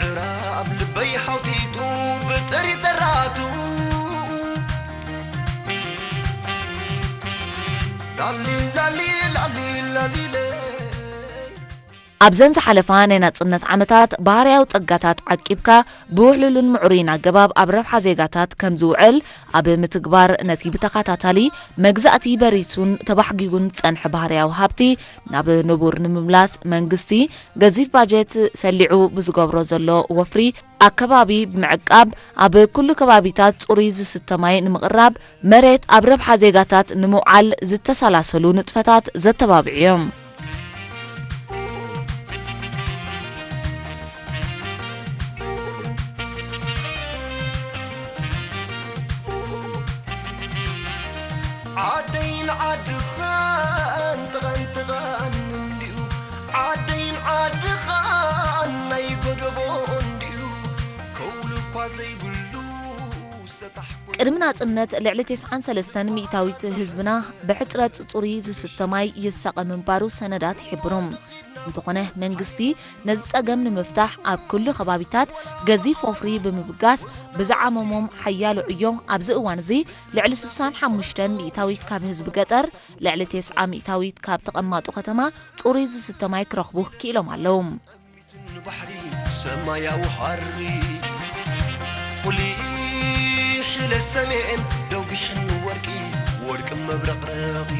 ምዕራብ ልበይ ሓውቲቱ ብጥሪ ዘራቱ ላሊ ላሊ ላሊ ላሊ ለይ ኣብዘን ዝሓለፋ ናይ ናጽነት ዓመታት ባህርያዊ ጸጋታት ዓቂብካ ብውሕሉልን ምዕሩይን ኣገባብ ኣብ ረብሓ ዜጋታት ከም ዝውዕል ኣብ ምትግባር ነቲ ብተኸታታሊ መግዛእቲ በሪሱን ተባሕጊጉን ዝጸንሐ ባህርያዊ ሃብቲ ናብ ንቡር ንምምላስ መንግስቲ ገዚፍ ባጀት ሰሊዑ ብዝገብሮ ዘሎ ወፍሪ ኣከባቢ ብምዕቃብ ኣብ ኩሉ ከባቢታት ጽሩይ ዝስተ ማይ ንምቕራብ መሬት ኣብ ረብሓ ዜጋታት ንምውዓል ዝተሰላሰሉ ንጥፈታት ዘተባብዑ እዮም። ዓደይን ዓድኻን ተቐንትቐን እንዲዩ ዓደይን ዓድኻን ናይ ጎደቦ እንዲዩ ከውሉ እኳ ዘይብሉ ሰጣሕ ቅድሚ ናጽነት ልዕሊ ተስዓን ሰለስተን ሚእታዊት ህዝብና ብሕጽረት ጽሩይ ዝስተ ማይ ይሳቐ ምንባሩ ሰነዳት ይሕብሩ። እንተኾነ መንግስቲ ነዚ ጸገም ንምፍታሕ ኣብ ኩሉ ከባቢታት ገዚፍ ወፍሪ ብምብጋስ ብዝዓመሞም ሓያሎ ዕዮ ኣብዚ እዋን እዚ ልዕሊ ስሳን ሓሙሽተን ሚእታዊት ካብ ህዝቢ ገጠር ልዕሊ ተስዓ ሚእታዊት ካብ ተቐማጦ ከተማ ጽሩይ ዝስተ ማይ ክረኽቡ ክኢሎም ኣለዉ። ንባሕሪ ሰማያዊ ሃሪ ቁሊሕ ኢለ ሰሜን ደጒሕኒ ወርቂ ወርቂ መብረቕረቒ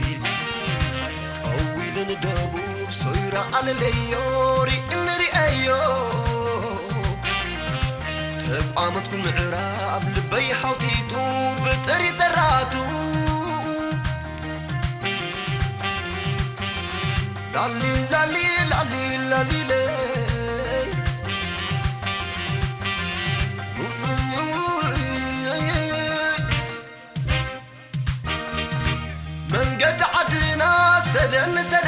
ቀዊልን ደቡብ ሶይራ ኣለለዮ ሪእኒ ሪአዮ ተቋመትኩ ምዕራብ ልበይ ሓውቲቱ ብጥሪ ዘራቱ ላሊ ላሊ ላሊ ላሊ ለይ መንገዲ ዓድና ሰደን ሰደን